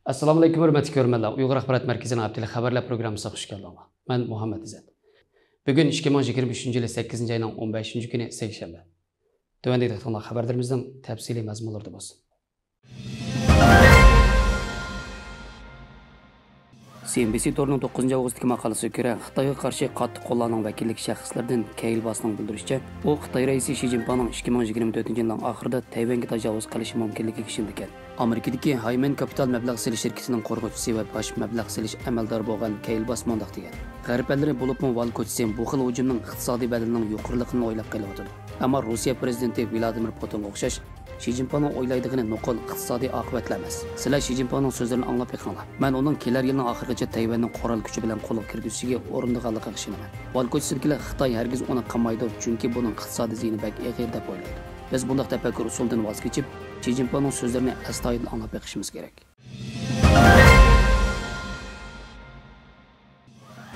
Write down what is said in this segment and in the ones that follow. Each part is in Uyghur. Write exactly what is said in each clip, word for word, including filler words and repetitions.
ئەسسالامۇئەلەيكۇم، ھۆرمەتلىك كۆرۈرمەنلەر. ئۇيغۇر ئاخبارات مەركىزىنىڭ ھەپتىلىك خەۋەرلەر پروگراممىسىغا خۇش كەلدىڭلار. مەن مۇھەممەد ئىززەت. بۈگۈن ئىككى مىڭ يىگىرمە ئۈچىنچى يىلى سەككىزىنچى ئاينىڭ ئون بەشىنچى كۈنى، سەيشەنبە. تۆۋەندىكى دىققىتىڭلار خەۋەرلىرىمىزنىڭ تەپسىلىي مەزمۇنلىرىدا بولسۇن. سى ئېن بى سى تورىنىڭ توققۇزىنچى ئاۋغۇستتىكى ماقالىسىگە كۆرە، خىتايغا قارشى قاتتىق قوللارنىڭ ۋەكىللىك شەخسلىرىدىن كەيل باسنىڭ بىلدۈرۈشىچە، ئۇ خىتاي رەئىسى شى جىنپىڭنىڭ ئىككى مىڭ يىگىرمە تۆتىنچى يىلنىڭ ئاخىرىدا تەيۋەنگە تاجاۋۇز قىلىشى مۇمكىنلىكىگە ئىشىنىدىكەن. ئامېرىكىدىكى ھايمەن كاپىتال مەبلەغ سېلىش شىركىتىنىڭ قۇرغۇچىسى ۋە باش مەبلەغ سېلىش ئەمەلدارى بولغان كەيل باس مۇنداق دېگەن: غەرب ئەللىرى، بولۇپمۇ ۋال كوچىسى بۇ خىل ھۇجۇمنىڭ ئىقتىسادىي بەدىلىنىڭ يۇقىرىلىقىنى ئويلاپ قېلىۋاتىدۇ. ئەمما روسىيە پىرېزىدېنتى ۋلادىمىر پۇتىنغا ئوخشاش، شى جىنپىڭنىڭ ئويلايدىغىنى نوقۇل ئىقتىسادىي ئاقىۋەتلەر ئەمەس. سىلەر شى جىنپىڭنىڭ سۆزلىرىنى ئاڭلاپ بېقىڭلار. مەن ئۇنىڭ كېلەر يىلنىڭ ئاخىرىغىچە تەيۋەننى قورال كۈچى بىلەن قولغا كىرگۈزۈشىگە ئۇرۇنىدىغانلىقىغا ئىشىنىمەن. ۋال كوچىسىدىكىلەر خىتاي ھەرگىز ئۇنى قىلمايدۇ، چۈنكى بۇنىڭ ئىقتىسادىي زىيىنى بەك ئېغىر دەپ ئويلايدۇ. بىز بۇنداق تەپەككۇر ئۇسۇلىدىن ۋاز كېچىپ، شى جىنپىڭنىڭ سۆزلىرىنى ئەستايىدىل ئاڭلاپ بېقىشىمىز كېرەك.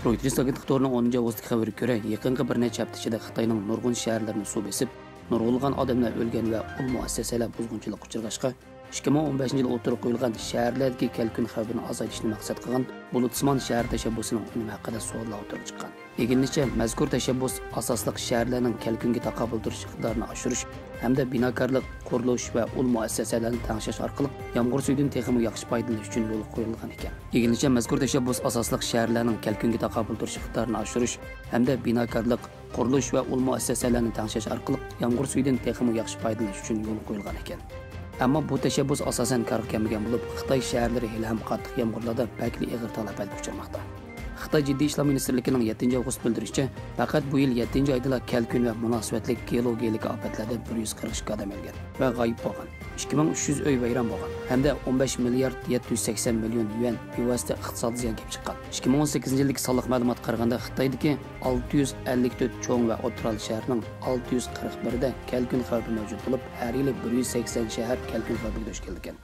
رويتېرس ئاگېنتلىق تورىنىڭ ئونىنچى ئاۋغۇستتىكى خەۋىرىگە كۆرە، يېقىنقى بىر نەچچە ھەپتە ئىچىدە خىتاينىڭ نۇرغۇن شەھەرلىرىنى سۇ بېسىپ، نۇرغۇنلىغان ئادەملەر ئۆلگەن ۋە ئۇل مۇئەسسەسەلەر بۇزغۇنچىلىققا ئۇچرىغاچقا، ئىككى مىڭ ئون بەشىنچى يىلى ئوتتۇرىغا قويۇلغان شەھەرلەردىكى كەلكۈن خەۋپىنى ئازايتىشنى مەقسەت قىلغان بۇلۇتسىمان شەھەر تەشەببۇسىنىڭ ئۈنۈمى ھەققىدە سوئاللار ئوتتۇرىغا چىققان. ئىگىلىنىشىچە، مەزكۇر تەشەببۇس ئاساسلىق شەھەرلەرنىڭ كەلكۈنگە تاقابىل تۇرۇش ئىقتىدارىنى ئاشۇرۇش ھەمدە بىناكارلىق، قۇرۇلۇش ۋە ئۇل مۇئەسسەسەلەرنى تەڭشەش ئارقىلىق يامغۇر سۈيىدىن تېخىمۇ ياخشى پايدىلىنىش ئۈچۈن يولغا قويۇلغان ئىكەن. ئىگىلىنىشىچە، مەزكۇر تەشەببۇس ئاساسلىق شەھەرلەرنىڭ كەلكۈنگە تاقابىل تۇرۇش ئىقتىدارىنى ئاشۇرۇش ھەمدە بىناكارلىق، قۇرۇلۇش ۋە ئۇل مۇئەسسەسەلەرنى تەڭشەش ئارقىلىق يامغۇر سۈيىدىن تېخىمۇ ياخشى پايدىلىنىش ئۈچۈن يولغا قويۇلغان ئىكەن. ئەمما بۇ تەشەببۇس ئاساسەن كارغا كەلمىگەن بولۇپ، خىتاي شەھەرلىرى ھېلىھەم قاتتىق يامغۇرلاردا بەكلا ئېغىر تالاپەتكە ئۇچرىماقتا. خىتاي جىددىي ئىشلار مىنىستىرلىكىنىڭ يەتتىنچى ئاۋغۇست بىلدۈرۈشىچە، پەقەت بۇ يىل يەتتىنچى ئايدىلا كەلكۈن ۋە مۇناسىۋەتلىك گېئولوگىيەلىك ئاپەتلەردە بىر يۈز قىرىق ئىككى ئادەم ئۆلگەن ۋە غايىب بولغان، ئىككى مىڭ ئۈچ يۈز ئۆي ۋەيران بولغان ھەمدە ئون بەش مىليارد يەتتە يۈز سەكسەن مىليون يۈەن بىۋاسىتە ئىقتىسادىي زىيان كېلىپ چىققان. ئىككى مىڭ ئون سەككىزىنچى يىلدىكى سانلىق مەلۇماتقا قارىغاندا، خىتايدىكى ئالتە يۈز ئەللىك تۆت چوڭ ۋە ئوتتۇرا ھاللىق شەھەرنىڭ ئالتە يۈز قىرىق بىرىدە كەلكۈن خەۋپى مەۋجۇت بولۇپ، ھەر يىلى بىر يۈز سەكسەن شەھەر كەلكۈن خەۋپىگە دۇچ كېلىدىكەن.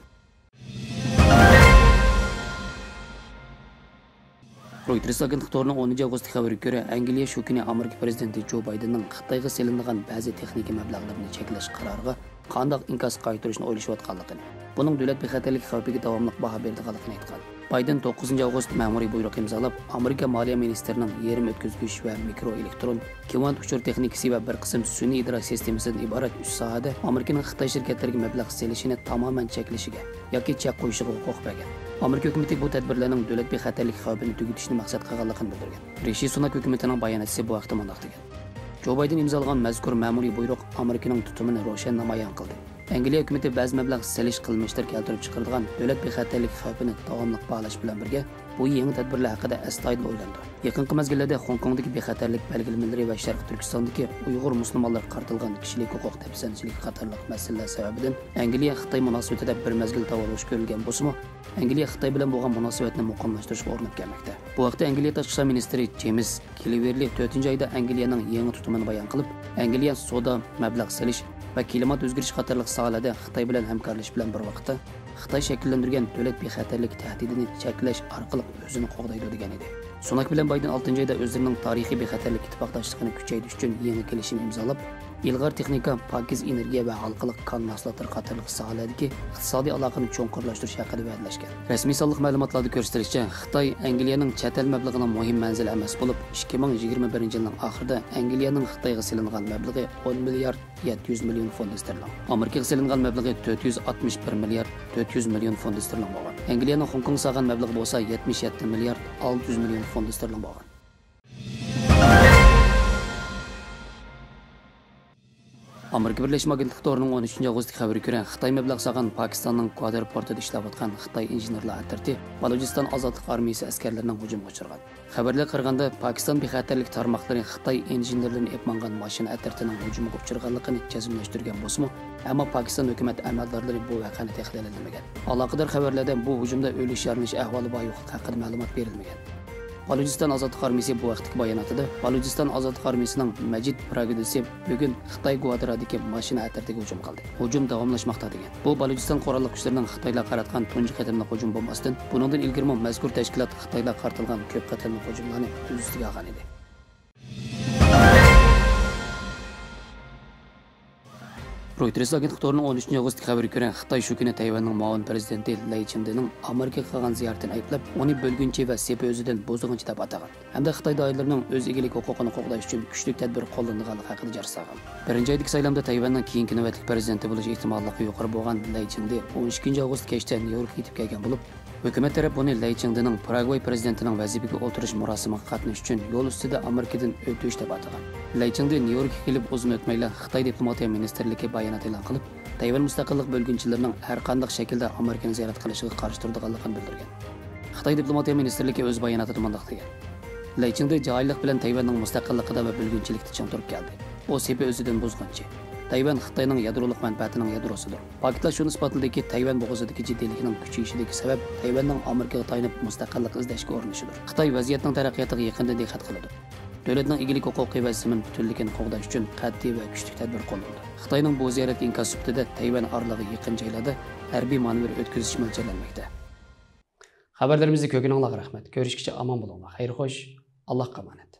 رويتېرس ئاگېنتلىق تورىنىڭ ئونىنچى ئاۋغۇستتىكى خەۋىرىگە كۆرە، ئەنگلىيە شۇ كۈنى ئامېرىكا پىرېزىدېنتى جو بايدېننىڭ خىتايغا سېلىنىدىغان بەزى تېخنىكا مەبلەغلىرىنى چەكلەش قارارىغا قانداق ئىنكاس قايتۇرۇشنى ئويلىشىۋاتقانلىقىنى، بۇنىڭ دۆلەت بىخەتەرلىكى خەۋپىگە داۋاملىق باھا بېرىدىغانلىقىنى ئېيتقان. بايدېن توققۇزىنچى ئاۋغۇست مەمۇرىي بۇيرۇق ئىمزالاپ، ئامېرىكا مالىيە مىنىستىرىنىڭ يېرىم ئۆتكۈزگۈچ ۋە مىكرو ئېلېكترون، كۋانت ئۇچۇر تېخنىكىسى ۋە بىر قىسىم سۈنئىي ئىدراك سىستېمىسىدىن ئىبارەت ئۈچ ساھەدە ئامېرىكىنىڭ خىتاي شىركەتلىرىگە مەبلەغ سېلىشىنى تامامەن چەكلىشىگە ياكى چەك قويۇشىغا ھوقۇق بەرگەن. ئامېرىكا ھۆكۈمىتى بۇ تەدبىرلەرنىڭ دۆلەت بىخەتەرلىكى خەۋپىنى تۈگىتىشنى مەقسەت قىلغانلىقىنى بىلدۈرگەن. رىشى سۇناك ھۆكۈمىتىنىڭ باياناتچىسى بۇ ھەقتە مۇنداق دېگەن: جو بايدېن ئىمزالىغان مەزكۇر مەمۇرىي بۇيرۇق ئامېرىكىنىڭ تۇتۇمىنى روشەن نامايان قىلدى. ئەنگلىيە ھۆكۈمىتى بەزى مەبلەغ سېلىش قىلمىشلىرى كەلتۈرۈپ چىقىرىدىغان دۆلەت بىخەتەرلىكى خەۋپىنى داۋاملىق باھالاش بىلەن بىرگە، بۇ يېڭى تەدبىرلەر ھەققىدە ئەستايىدىل ئويلاندى. يېقىنقى مەزگىللەردە خوڭكوڭدىكى بىخەتەرلىك بەلگىلىمىلىرى ۋە شەرقىي تۈركىستاندىكى ئۇيغۇر مۇسۇلمانلىرىغا قارىتىلغان كىشىلىك ھوقۇق دەپسەندىچىلىكى قاتارلىق مەسىلىلەر سەۋەبىدىن ئەنگلىيە خىتاي مۇناسىۋىتىدە بىر مەزگىل داۋالغۇش كۆرۈلگەن بولسىمۇ، ئەنگلىيە خىتاي بىلەن بولغان مۇناسىۋەتنى مۇقىملاشتۇرۇشقا ئۇرۇنۇپ كەلمەكتە. بۇ ھەقتە ئەنگلىيە تاشقى ئىشلار مىنىستىرى جېيمىس كىلىۋېرلى تۆتىنچى ئايدا ئەنگلىيەنىڭ يېڭى تۇتۇمىنى بايان قىلىپ، ئەنگلىيە سودا، مەبلەغ سېلىش ۋە كىلىمات ئۆزگىرىشى قاتارلىق ساھەلەردە خىتاي بىلەن ھەمكارلىشىش بىلەن بىر ۋاقىتتا، خىتاي شەكىللەندۈرگەن دۆلەت بىخەتەرلىكى تەھدىتىنى چەكلەش ئارقىلىق ئۆزىنى قوغدايدۇ، دېگەن ئىدى. سۇناك بىلەن بايدېن ئالتىنچى ئايدا ئۆزلىرىنىڭ تارىخىي بىخەتەرلىك ئىتتىپاقداشلىقىنى كۈچەيتىش ئۈچۈن يېڭى كېلىشىم ئىمزالاپ، ئىلغار تېخنىكا، پاكىز ئېنېرگىيە ۋە ھالقىلىق كان مەھسۇلاتلىرى قاتارلىق ساھەلەردىكى ئىقتىسادىي ئالاقىنى چوڭقۇرلاشتۇرۇش ھەققىدە ۋەدىلەشكەن. رەسمىي سانلىق مەلۇماتلاردا كۆرسىتىلىشىچە، خىتاي ئەنگلىيەنىڭ چەت ئەل مەبلىغىنىڭ مۇھىم مەنزىلى ئەمەس بولۇپ، ئىككى مىڭ يىگىرمە بىرىنچى يىلنىڭ ئاخىرىدا ئەنگلىيەنىڭ خىتايغا سېلىنغان مەبلىغى ئون مىليارد يەتتە يۈز مىليون فوند ستېرلىڭ، ئامېرىكىغا سېلىنغان مەبلىغى تۆت يۈز ئاتمىش بىر مىليارد تۆت يۈز مىليون فوند ستېرلىڭ بولغان. ئەنگلىيەنىڭ خوڭكوڭغا سالغان مەبلىغى بولسا يەتمىش يەتتە مىليارد ئالتە يۈز مىليون فوند ستېرلىڭ بولغان. ئامېرىكا بىرلەشمە ئاگېنتلىقى تورىنىڭ ئون ئۈچىنچى ئاۋغۇستتىكى خەۋىرىگە كۆرە، خىتاي مەبلەغ سالغان پاكىستاننىڭ گۋادەر پورتىدا ئىشلەۋاتقان خىتاي ئىنژېنېرلار ئەترىتى بالۇچىستان ئازادلىق ئارمىيىسى ئەسكەرلىرىنىڭ ھۇجۇمىغا ئۇچرىغان. خەۋەرلەرگە قارىغاندا، پاكىستان بىخەتەرلىك تارماقلىرى خىتاي ئىنژېنېرلىرىنى ئېلىپ ماڭغان ماشىنا ئەترىتىنىڭ ھۇجۇمغا ئۇچرىغانلىقىنى جەزملەشتۈرگەن بولسىمۇ، ئەمما پاكىستان ھۆكۈمەت ئەمەلدارلىرى بۇ ۋەقەنى تېخى دەلىللىمىگەن. ئالاقىدار خەۋەرلەردە بۇ ھۇجۇمدا ئۆلۈش، يارىلىنىش ئەھۋالى بار يوقلۇقى ھەققىدە مەلۇمات بېرىلمىگەن. بالۇچىستان ئازادلىق ئارمىيىسى بۇ ھەقتىكى باياناتىدا، بالۇچىستان ئازادلىق ئارمىيىسىنىڭ مەجىد پراگدىسى بۈگۈن خىتاي گۋادىرادىكى ماشىنا ئەترىتىگە ھۇجۇم قىلدى. ھۇجۇم داۋاملاشماقتا، دېگەن. بۇ بالۇچىستان قوراللىق كۈچلىرىنىڭ خىتايلارغا قاراتقان تۇنجى قېتىملىق ھۇجۇمى بولماستىن، بۇنىڭدىن ئىلگىرىمۇ مەزكۇر تەشكىلات خىتايلارغا قارىتىلغان كۆپ قېتىملىق ھۇجۇملارنى ئۆز ئۈستىگە ئالغان ئىدى. رويتېرس ئاگېنتلىقى تورىنىڭ ئون ئۈچىنچى ئاۋغۇستتىكى خەۋىرىگە كۆرە، خىتاي شۇ كۈنى تەيۋەننىڭ مۇئاۋىن پىرېزىدېنتى لەي چىڭدېنىڭ ئامېرىكىغا قىلغان زىيارىتىنى ئەيىبلەپ، ئۇنى بۆلگۈنچى ۋە سېپى ئۆزىدىن بۇزغۇنچى دەپ ئاتىغان ھەمدە خىتاي دائىرىلىرىنىڭ ئۆز ئىگىلىك ھوقۇقىنى قوغداش ئۈچۈن كۈچلۈك تەدبىر قوللىنىدىغانلىقى ھەققىدە جار سالغان. بىرىنچى ئايدىكى سايلامدا تەيۋەننىڭ كېيىنكى نۆۋەتلىك پىرېزىدېنتى بولۇش ئېھتىماللىقى يۇقىرى بولغان لەي چىڭدې ئون ئىككىنچى ئاۋغۇست كەچتە نيۇ يوركقا يېتىپ كەلگەن بولۇپ، ھۆكۈمەت تەرەپ بۇنى لەي چىڭدېنىڭ پاراگۋاي پىرېزىدېنتىنىڭ ۋەزىپىگە ئولتۇرۇش مۇراسىمىغا قاتنىشىش ئۈچۈن يول ئۈستىدە ئامېرىكىدىن ئۆتۈش دەپ ئاتىغان. لەي چىڭدې نيۇ يوركقا كېلىپ ئۇزۇن ئۆتمەيلا خىتاي دىپلوماتىيە مىنىستىرلىكى بايانات ئېلان قىلىپ، تەيۋەن مۇستەقىللىق بۆلگۈنچىلىرىنىڭ ھەرقانداق شەكىلدە ئامېرىكىنى زىيارەت قىلىشىغا قارشى تۇرىدىغانلىقىنى بىلدۈرگەن. خىتاي دىپلوماتىيە مىنىستىرلىكى ئۆز باياناتىدا مۇنداق دېگەن: لەي چىڭدې جاھىللىق بىلەن تەيۋەننىڭ مۇستەقىللىقىدا ۋە بۆلگۈنچىلىكتە چىڭ تۇرۇپ كەلدى. ئۇ سېپى ئۆزىدىن بۇزغۇنچى. تەيۋەن خىتاينىڭ يادرولۇق مەنپەئەتىنىڭ يادروسىدۇر. پاكىتلار شۇنى ئىسپاتلىدىكى، تەيۋەن بوغۇزىدىكى جىددىيلىكنىڭ كۈچىيىشىدىكى سەۋەب تەيۋەننىڭ ئامېرىكىغا تايىنىپ مۇستەقىللىق ئىزدەشكە ئۇرۇنۇشىدۇر. خىتاي ۋەزىيەتنىڭ تەرەققىياتىغا يېقىندىن دىققەت قىلىدۇ. دۆلەتنىڭ ئىگىلىك ھوقۇقى ۋە زېمىن پۈتۈنلۈكىنى قوغداش ئۈچۈن قەتئىي ۋە كۈچلۈك تەدبىر قوللىنىدۇ. خىتاينىڭ بۇ زىيارەت ئىنكاس سۈپىتىدە تەيۋەن ئارىلىغى يېقىن جايلاردا ھەربىي مانېۋىر ئۆتكۈزۈش مۆلچەرلەنمەكتە. خەۋەرلىرىمىزنى كۆرگىنىڭلارغا رەھمەت. كۆرۈشكىچە ئامان بولۇڭلار. خەير خوش. ئاللاھقا ئامانەت.